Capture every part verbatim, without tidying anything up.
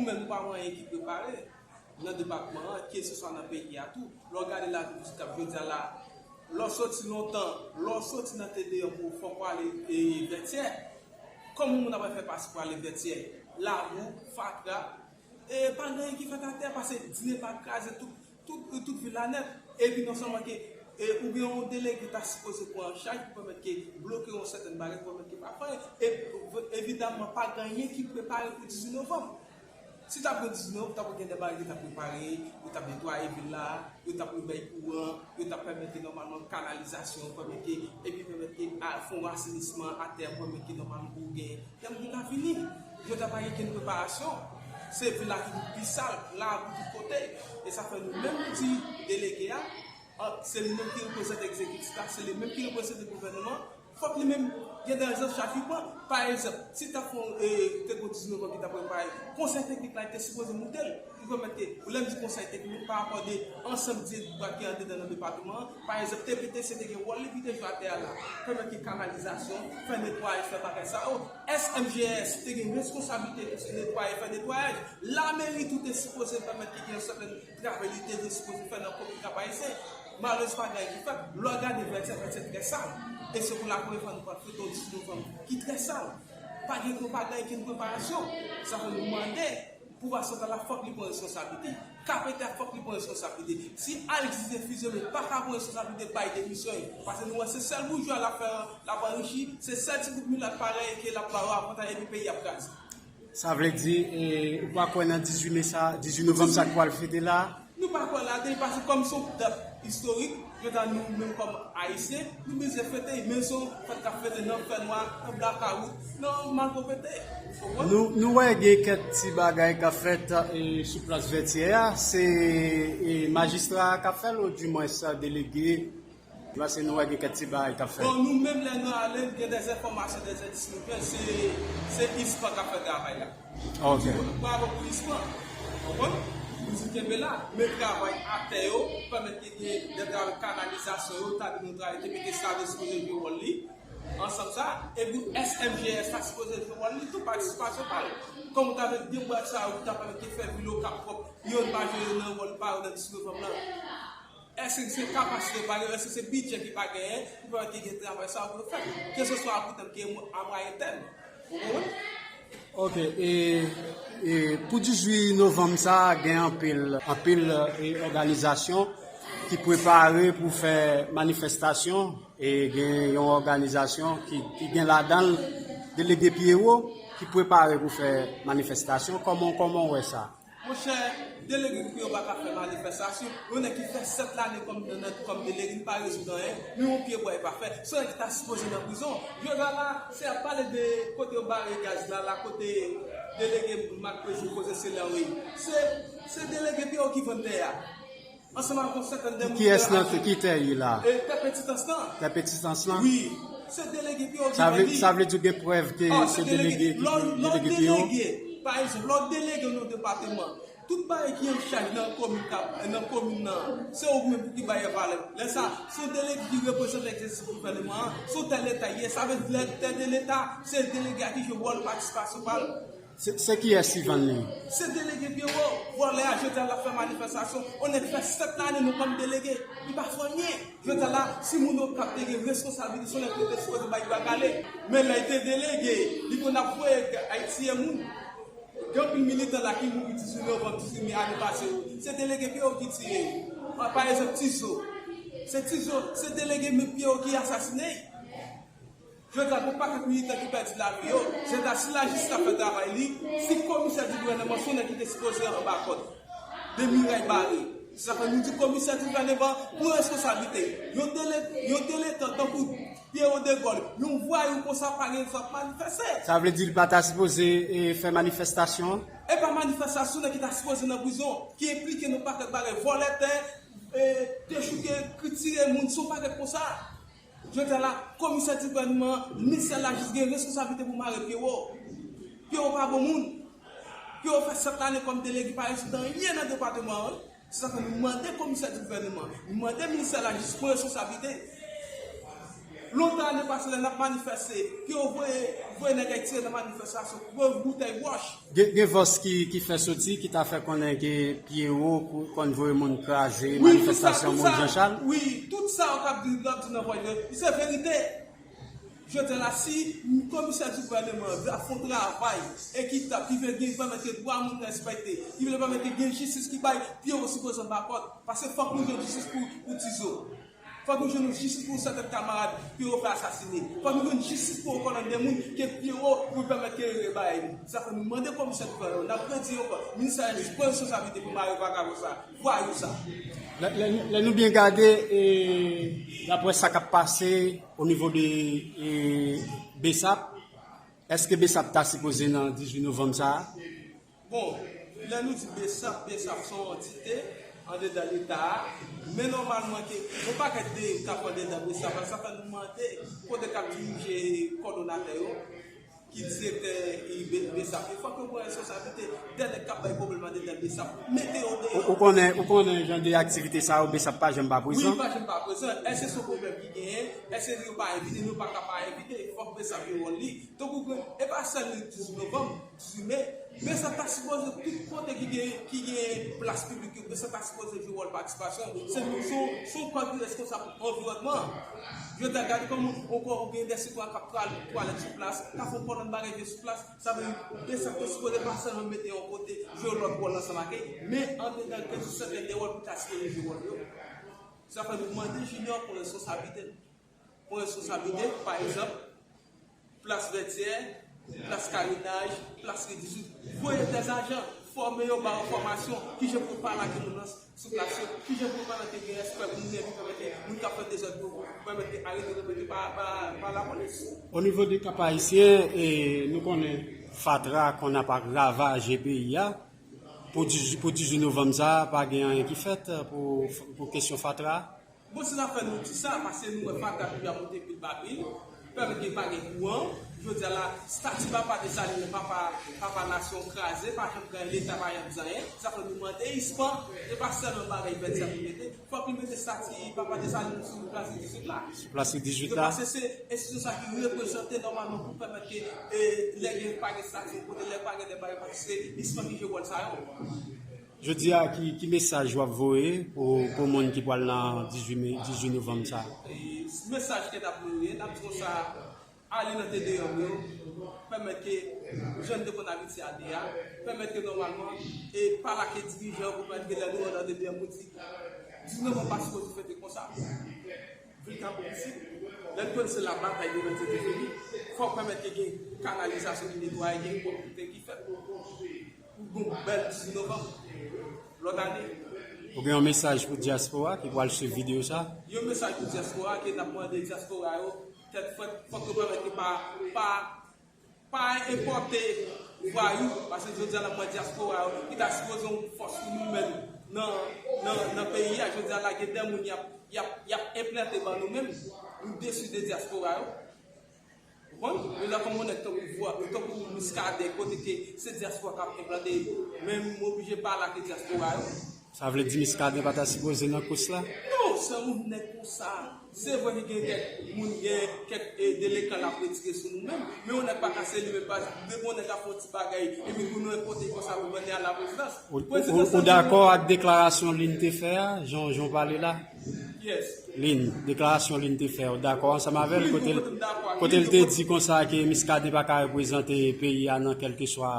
Nou menm, nou pa wè anyen ki prepare nan depatman an, keseswa nan peyi a tou. Lè w gade lavi nou sou tap jodi a la, lè w soti lontan, lè w soti nan T D A pou fòk w ale e, Vètyè. Kòman moun ap fè pase pou ale Vètyè? Labou, fatra, e pa gen anyen ki fèt atè, pase dine pa kraze tout, tout, tout vil la nèt. Epi non sèlman ke e, ou gen yon delege ta sipoze pran an chaj pou pèmèt ke bloke yon sètèn bagay, pou pèmèt ke pa fè anyen. E evidamman, pa gen anyen ki prepare pou dizuit novanm. Si t ap gen dizuit novanm, t ap gen de bagay ki t ap prepare, yo t ap netwaye vil la, yo t ap remèt kouran, yo t ap pèmèt ke nòmalman kanalizasyon, pèmèt ke, epi pèmèt ke a, fon asenisman atè, pèmèt ke nòmalman pou gen Tèm ki ka vini, jodi a pa gen kenn preparasyon. Se vil la ki pi sal, labou tout kote. E sa fè nou menm nou di delege a, an, se li menm ki reprezante egzekitif la, se li menm ki reprezante gouvènman an. Fòk li menm gen de zanchaj li pran. Pa egzanp, si t ap fè yon, e, te gon dizuit novanm ki t ap prepare, konsèy teknik la te sipoze moute l. Pou pèmèt ke, lè m di konsèy teknik, pa rapò de ansanm direktiva ki andedan nan depatman an, pa egzanp, T P T C te gen wòl li pou te jwe atè a la. Pèmèt ke kanalizasyon, fè netwayaj, fè bagay sa yo. S M G S te gen reskonsablite pou se netwaye, fè netwayaj. Lameri tou te sipoze pèmèt ke gen yon sèten travay li te sipoze fè nan komin Kap Ayisyen. Malerezman, pa gen anyen ki fèt. Lè w gade Vètyè, Vètyè trè sal. E se pou lapremye fwa nou pral fete yon dizuit novanm ki trè sal. Pa gen, pa gen okenn preparasyon. Sa fè nou mande pouvwa santral la fòk li pran responsablite. K P T a fòk li pran responsablite. Si Alexis Défusion pa ka pran responsablite, bay demisyon l. Paske nou wè se sèl boujwa l ap fè, l ap anrichi, se sèl ti gwoup milat parèy ke l ap ba yo avantaj epi peyi ap kraze. Sa vle di, e, ou pa kwè nan dizuit me sa, dizuit novanm sa k pral fete la? Nou pa kwè ladan l paske kòm se yon dat istorik, jodi a nou menm kòm Ayisyen, nou bezwen fete, men se yon fèt k ap fete nan fènwa, nan blakawout, nan malpwòpte. Ou konprann? Nou, nou wè gen kèk ti bagay k ap fèt, e, sou plas Vètyè a, se, e, majistra a k ap fè l, oudimwens delege, paske nou wè gen kèk ti bagay k ap fèt. Bon, nou menm lè nou ale, n gen de enfòmasyon, de endis nou jwenn, se, se ISPAN k ap fè travay la. Ok. Bravo pou ISPAN. Konprann? Nou di kenbe la, men travay atè yo, pèmèt ke gen de travay kanalizasyon yo, ta di nou travay T P T C a sipoze jwe wòl li. Ansanm sa, epi S M G S ta sipoze jwe wòl li tou, patisipasyon pa l. Kòm ou ta vle gen bwat sa yo, ou ta pèmèt ke fè vil Okap pwòp, yo pa jwe nan wòl pa yo nan dizuit novanm nan. Èske se kapasite pa genyen, èske se bidjè ki pa genyen pou pèmèt ke gen travay sa yo pou yo fèt? Keseswa a kou tèm ke a mwayen tèm. Ou konprann? Ok, e, e pou dizuit novanm sa a, gen anpil, anpil, e, òganizasyon ki prepare pou fè manifestasyon, e gen yon òganizasyon ki, ki gen ladan l delege Pyero ki prepare pou fè manifestasyon. Kòman, kòman w wè sa? Monchè, delege Pyero pa ka fè manifestasyon. Yon nèg ki fè sèt lane kòm, nan, kòm delege, li pa rezoud anyen. Men yon pye bwa li pa fè. Se yon nèg ki ta sipoze nan prizon. Jodi a la, se ap pale de kote yo bare gaz la, la kote delege Marc Péjude koze se la wi. Se, se delege Pyero ki vann tè a. Ansanm ak yon sèten de moun. Kiyès nan ki tè li la? E, tè Petitans lan. Tè Petitans lan? Wi. Se delege Pyero ki vann li. Sa vle di w gen prèv ke se delege ki vann delege Pyero? Lè w delege, pa egzanp, lè w delege nan yon depatman, tout bagay ki an chaj nan komin, nan komin nan, se ou menm pou ki bay valè. Lè sa, se yon delege ki reprezante egzekitif gouvènman an, se yon tè leta ye, sa vle di lè tè de leta, se delege a ki jwe wòl patisipasyon pa l. Se, se kiyès ki vann li? Se delege Pyero, vòlè a, jodi a l ap fè manifestasyon. On nèg fè sèt lane nou kòm delege, li pa fè anyen. Jodi a la, si moun Okap te gen reskonsablite, se on nèg ki te sipoze bay bwa kale. Men lè l te delege, li konn ap voye ay tiye moun. Gen anpil militan la ki mouri dizuit novanm, dizuit me ane pase yo. Se delege Pyero ki tiye yo. Pa egzanp, Tizo. Se Tizo, se delege Pyero ki asasine l. Jodi a, gon pakèt militan ki pèdi lavi yo. Jodi a, si lajistis ka fè travay li, si komisè di gouvènman, se yon nèg ki te sipoze anba kòd. De miray bare. Se sa fè nou di komisè di gouvènman pran responsablite. Yon dele, yon deletan tankou Pyero Degòl, yon vwayou konsa pa gen dwa ap manifeste. Sa vle di li pa ta sipoze, e, fè manifestasyon? E pa manifestasyon, nèg ki ta sipoze nan prizon, ki enplike nan pakèt bagay, vòlè tè, e, dechouke, tire moun, se yon pakèt konsa. Jodi a la, komisè di gouvènman, ministè lajistis gen reskonsablite pou mare Pyero. Pyero pa bon moun. Pyero fè sèt lane kòm delege, pa rezoud anyen nan depatman an. Se sa fè nou mande komisè di gouvènman, nou mande ministè lajistis pran responsablite. Lontan ane pase, lè n ap manifeste, ke yo voye, voye nèg Ayiti nan manifestasyon, voye boutèy wòch. Gen, gen vòs ki, ki fè soti, ki ta fè konnen ke Pyero kou- konn voye moun kraze manifestasyon Mont Jean Charles. Wi, tout sa yo k ap di, yo ap di nan vòs yo, se verite. Jodi a la, si komisè di gouvèneman an vle ap fè yon travay ekitab, ki vle gen pèmèt ke dwa moun respekte, ki vle pèmèt ke gen jistis ki bay, Pyero sipoze anba kòd. Paske fòk nou jwenn jistis pou, pou Tizo. Fòk nou jwenn jistis pou sèten kamarad Pyero fè asasine. Fòk nou jwenn jistis pou yon kolonn de moun ke Pyero pou pèmèt ke yo bay. Sa fè nou mande komisè gouvèneman, n ap redi ankò, ministè lajistis pran responsablite pou mare vagabon sa, vwayou sa. Lè, lè, lè nou byen gade, e, daprè sa k ap pase o nivo de, e, BSAP, èske BSAP ta sipoze nan dizuit novanm sa a? Bon, lè nou di BSAP, BSAP se yon antite andedan Leta a, men nòmalman ke yon pakèt de k ap andedan BSAP la, sa fè nou mande kote k ap dirije kòdonatè yo, ki direktè, e, B- BSAP yo, fòk yo pran responsablite dè nèg k ap bay pwoblèm andedan BSAP, mete yo deyò. Ou, ou konnen, ou konnen jan de aktivite sa yo, BSAP pa janm pa prezan. Wi, pa janm pa prezan. Èske se yon pwoblèm ki genyen? Èske yo pa envite? Nou pa ka pa envite. Fòk BSAP jwe wòl li. Donk, ou konn, e pa sèl dizuit novanm, dizuit me, BSAP ta sipoze tout kote ki gen, ki gen plas piblik yo, BSAP ta sipoze jwe wòl patisipasyon. Se nou, se yon, se yon kòd ki reskonsab anviwònman an. Jodi a, gade kòman ankò ou gen de sitwayen k ap twal- twalèt sou plas, k ap fè yon kolonn bagay vye sou plas. Sa vle di, BSAP te sipoze pa sèlman mete yon kote, jwe lòt wòl ansanm ak li, men andedan gen tou sèten de wòl pou ta sipoze jwe wòl yo. Sa fè nou mande Junior pran responsablite l. Pran responsablite, pa egzanp, plas Vètyè, plas Karinaj, plas Ri dizuit. Voye dèzajan, fòme yo, ba yo fòmasyon, kijan pou yo pa lage moun nan sou plas yo, kijan pou yo pèmèt ke gen respè pou moun, epi pèmèt ke moun k ap fè dezòd yo, pèmèt ke arete yo mete pa, pa, pa lapolis. O nivo de Kap Ayisyen, e, nou konnen fatra konn ap ravaje peyi a. Pou dizuit, pou dizuit novanm sa a, pa gen anyen ki fèt, e, pou, pou kesyon fatra a? Bon, se sa fè nou di sa, paske nou wè fatra toujou ap monte pil pa pil, pèmèt gen pa gen kouran. Jodi a la, stati papa Desalin, papa, papa nasyon kraze, pa janm gen leta, pa janm gen anyen. Sa fè nou mande ISPAN, e pa sèlman bagay vèt sa pou mete, fòk li mete stati papa Desalin sou plas dizuit la. Sou plas dizuit la. Paske se enstitisyon sa ki reprezante nòmalman pou pèmèt ke, e, lè gen pa gen stati, kote lè pa gen de bagay, paske se ISPAN ki jwe wòl sa yo. Jodi a, ki, ki mesaj w ap voye pou, pou moun ki pral nan dizuit me, dizuit novanm sa a? E, mesaj ke n ap voye, n ap di konsa, ale nan T D M yo, pèmèt ke, jan n te konn abitye ale a, pèmèt ke nòmalman, e pa lage dirijan yo pou pèmèt ke lè nou rantre nan T D M, nou di, dizuit novanm pa sipoze fete konsa. Vil Kap Ayisyen, lè n konn se la batay de vennsenk fevriye, fòk pèmèt ke gen kanalizasyon ki netwaye, gen pwòpte ki fèt. Pou gon bèl dizuit novanm lòt ane. Ou gen yon mesaj pou dyaspora ki pral swiv videyo sa? Yon mesaj pou dyaspora ke n ap mande dyaspora yo, tèt frèt, fòk yo pèmèt ke pa, pa, pa enpòte vwayou, paske jodi a n ap mande dyaspora yo, ki ta sipoze yon fòs pou nou menm nan, nan, nan peyi a, jodi a la gen de moun y ap, y ap, y ap enplante ban nou menm, nou desi de dyaspora yo. Ou konprann? Yo la kòm yon nèg tankou vwa, tankou Miskaden, kote ke se dyaspora k ap enplante, men m oblije pale ak dyaspora yo. Sa vle di Miskaden pa ta sipoze nan kous la? Non, se yon nèg konsa. Se vre li gen kèk moun, gen kèk, e, delekan l ap retire sou nou menm, men yon nèg pa kase li menm, pa, depi yon nèg ap fè yon ti bagay, epi pou nou enpòte konsa pou mennen al la prezidans. Ou, ou, ou dakò ak deklarasyon Lynn te fè a, jan, jan w pale la? Lynn, deklarasyon Lynn te fè, ou dakò ansanm avè l? Kote l, kote l te di konsa ke Miskaden pa ka reprezante peyi a nan kèlkeswa,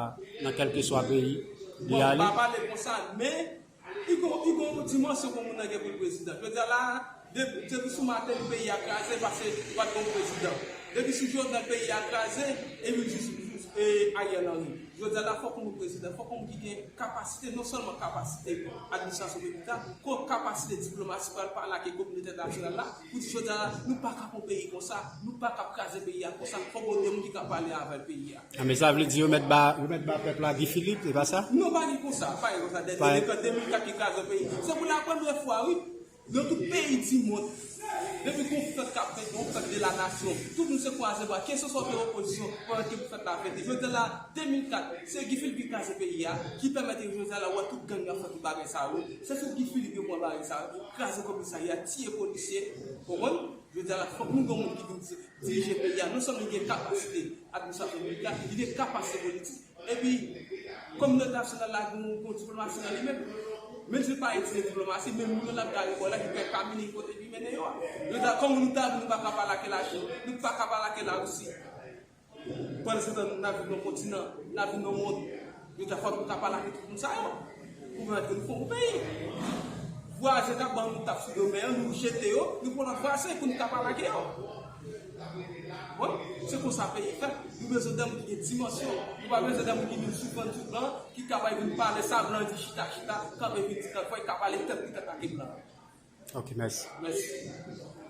nan kèlkeswa peyi li ale? Bon, m pa pale konsa, men li gon, li gon dimansyon pou moun nan gen pou l prezidan. Jodi a la, de-, depi sou Martelly peyi a kraze, paske pa t gon prezidan. Depi sou Jovenel peyi a kraze, epi jis, jis, e, Ariel Henry. Jodi a la, fòk yon moun prezidan, fòk yon moun ki gen kapasite, non sèlman kapasite administrasyon piblik la, kon kapasite diplomasi pou al pale ak kominote entènasyonal la, pou di jodi a la, nou pa ka pran peyi konsa, nou pa ka ap kraze peyi a konsa, fòk gon de moun ki ka pale avè peyi a. A, men sa vle di yo mèt ba, yo mèt ba pèp la Guy Philippe, se pa sa? Non, pa gen konsa, pa gen konsa, de, de, de, de mil kat ki kraze peyi. Se pou la premyè fwa, wi. Nan tout peyi di mond, depi gon fèt k ap fèt, gon fèt de la nasyon, tout moun se kwaze bra, keseswa w te opozisyon, pandan ke fèt la fèt. Jodi a la, de mil kat, se Guy Philippe ki kraze peyi a, ki pèmèt jodi a la, w wè tout gang ap fè tout bagay sa yo. Se sou Guy Philippe yo pran bagay sa yo, kraze komisarya, tiye polisye, w konprann? Jodi a la, fòk nou gen yon moun ki vin di- dirije peyi a. Non sèlman li gen kapasite administrasyon militè, li gen kapasite politik. Epi, kominote nasyonal la gen yon diplomasi nan li menm. Menm si l pa itilize diplomasi, men moun yo l ap gade bò la ki fè kamine ki kote li mennen yo a. Yo di, kòman nou ta vin, nou pa ka pale ak Lachin, nou pa ka pale ak Larisi. Pandan se tan, n ap viv nan kontinan, n ap viv nan mond. Yo ta fòk nou ta pale ak tout moun sa yo. Pou pèmèt ke nou fè yon peyi. Vwazen k ap ban nou tap sou do men yo, nou jete yo, nou pran lòt vwazen pou nou ta pale ak yo. Bon, se konsa peyi fèt. Nou bezwen de moun ki gen dimansyon. Nou pa bezwen de moun ki vin sou fann sou blan, ki kapab vin pale sa blan di chita chita, kanpe vin di kanpe, ka pale tèt pou tèt ak blan. Ok, mèsi. Mèsi.